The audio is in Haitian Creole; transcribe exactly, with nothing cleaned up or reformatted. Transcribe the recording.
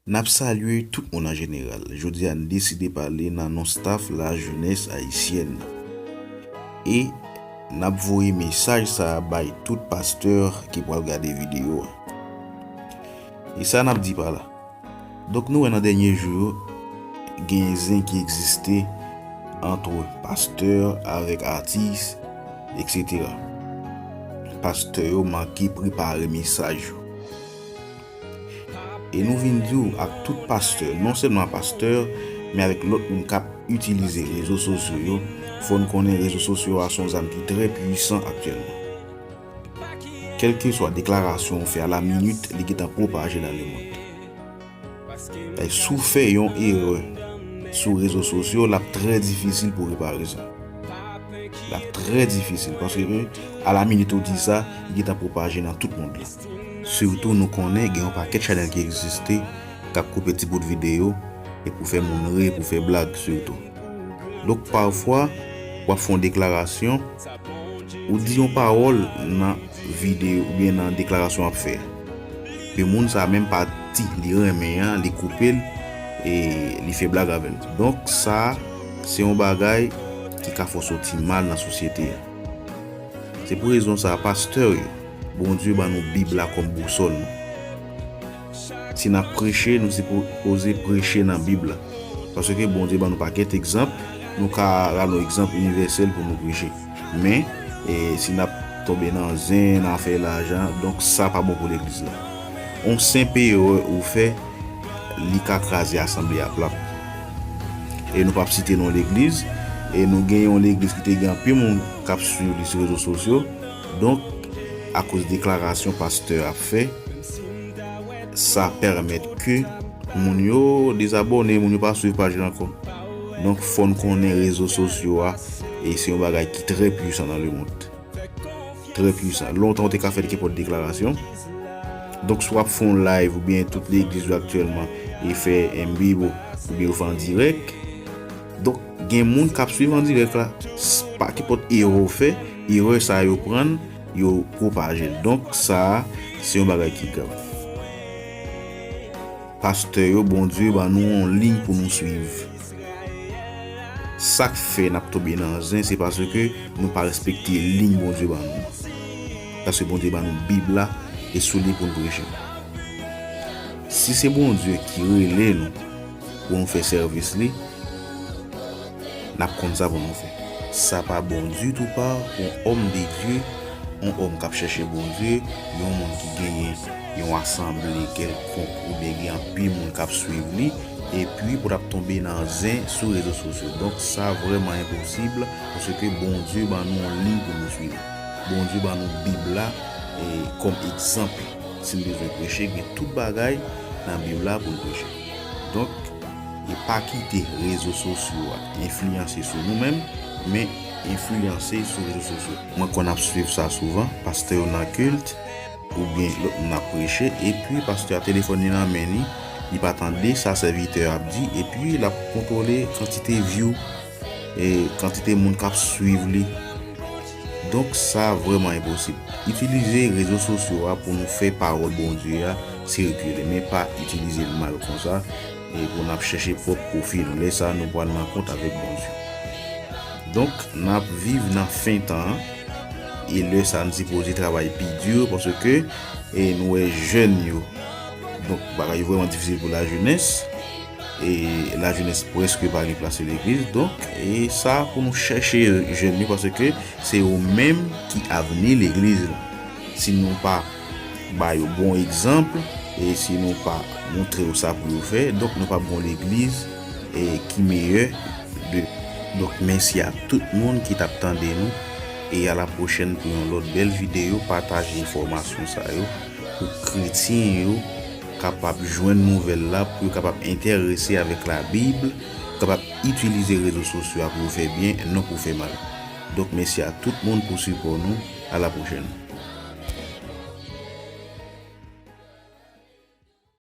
N ap salye tout moun an jeneral. Jodi a, n deside pale nan non staff lajenès ayisyèn. E n ap voye mesaj sa a bay tout pastè ki pral gade videyo a. E sa n ap di pa la. Donk, nou wè nan dènye jou yo, gen zen ki egziste ant pastè avèk atis, etsetera. Pastè yo manke prepare mesaj yo. E nou vin di w ak tout pastè, non sèlman pastè, men avèk lòt moun k ap itilize rezo sosyo yo, fò n konnen rezo sosyo a se yon zam ki trè pwisan aktyèlman. Kèlkeswa deklarasyon w fè a la minit, li gentan pwopaje nan lemonn. Ay, si w fè yon erè sou rezo sosyo, l ap trè difisil pou repare sa. L ap trè difisil, paske a la minit ou di sa, li gentan pwopaje nan tout mond lan. Sitou nou konnen gen yon pakèt chanèl ki egziste, k ap koupe ti bout videyo, e pou fè moun ri, pou fè blag sitou. Donk, pafwa, w ap fè yon deklarasyon, ou di yon pawòl nan videyo oubyen nan deklarasyon w ap fè a. Epi moun sa a menm pati li renmen an, li koupe l, e li fè blag avè l. Donk, sa a, se yon bagay ki ka fè w soti mal nan sosyete a. Se pou rezon sa a, pastè yo, Bondye ban nou Bib la kòm bousòl nou. Si n ap preche, nou sipoze preche nan Bib la. Paske Bondye ban nou pakèt egzanp, nou ka rale yon egzanp inivèsèl pou nou preche. Men, e, si n ap tonbe nan zen, nan afè lajan, donk sa pa bon pou legliz la. Yon senp erè ou fè, li ka kraze asanble a plat. E nou p ap site non legliz, e nou gen yon legliz ki te gen anpil moun k ap swiv li sou rezo sosyo. Donk, akoz deklarasyon pastè ap fè, sa pèmèt ke moun yo dezabòne, moun yo pa swiv paj la ankò. Donk, fò n konnen rezo sosyo a, e se yon bagay ki trè pwisan nan lemonn. Trè pwisan. Lontan, ou te ka fè nenpòt deklarasyon. Donk, si w ap fè yon live oubyen tout legliz yo aktyèlman, e fè M B bo, oubyen yo fè an dirèk. Donk, gen moun k ap swiv an dirèk la. S-, pa kenpòt erè w fè, erè sa yo pran, yo pwopaje l. Donk, sa a, se yon bagay ki grav. Pastè yo, Bondye ban nou yon liy pou nou swiv. Sa k fè n ap tonbe nan zen, se paske nou pa respekte liy Bondye ban nou. Paske Bondye ban nou Bib la, e sou li pou n preche. Si se Bondye ki rele nou pou nou fè sèvis li, n ap konn sa pou nou fè. Sa pa bon ditou pa yon òm de Dye, yon òm k ap chèche Bondye, yon moun ki genyen yon asanble kèlkonk oubyen gen anpil moun k ap swiv li, epi pou l ap tonbe nan zen sou rezo sosyo. Donk, sa vrèman enposib, paske Bondye ban nou yon liy pou nou swiv. Bondye ban nou Bib la, e, kòm egzanp. Si n bezwen preche, gen tout bagay nan Bib la pou n preche. Donk, e pa kite rezo sosyo a enfliyanse sou nou menm, men enfliyanse sou rezo sosyo. Mwen konn ap swiv sa souvan, pastè yo nan kilt, oubyen lòt moun ap preche, epi pastè a telefòn li nan men li, li pa tande sa sèvitè a ap di, epi l ap kontwole kantite view, e kantite moun k ap swiv li. Donk, sa vrèman enposib. Itilize rezo sosyo a pou nou fè pawòl Bondye a sikile, men pa itilize l mal konsa, e pou n ap chèche pwòp pwofi nou. Lè sa a, nou pral nan kont avèk Bondye. Donk, n ap viv nan fen tan an, e lè sa a, n sipoze travay pi di, paske, e nou wè jèn yo. Donk, bagay yo vrèman difisil pou lajenès. E lajenès prèske pa gen plas nan legliz. Donk, e sa pou nou chèche jèn yo, paske se yo menm ki avni legliz la. Si nou pa ba yo bon egzanp, e si nou pa montre yo sa pou yo fè, donk nou p ap gen yon legliz, e ki meyè de. Donk, mèsi a tout moun ki t ap tande nou, e a la pwochèn pou yon lòt bèl videyo, pataje enfòmasyon sa yo pou kretyen yo kapab jwenn nouvèl la, pou yo kapab enterese avèk Labib, kapab itilize rezo sosyo a pou yo fè byen, non pou fè mal. Donk, mèsi a tout moun pou sipò nou. A la pwochèn.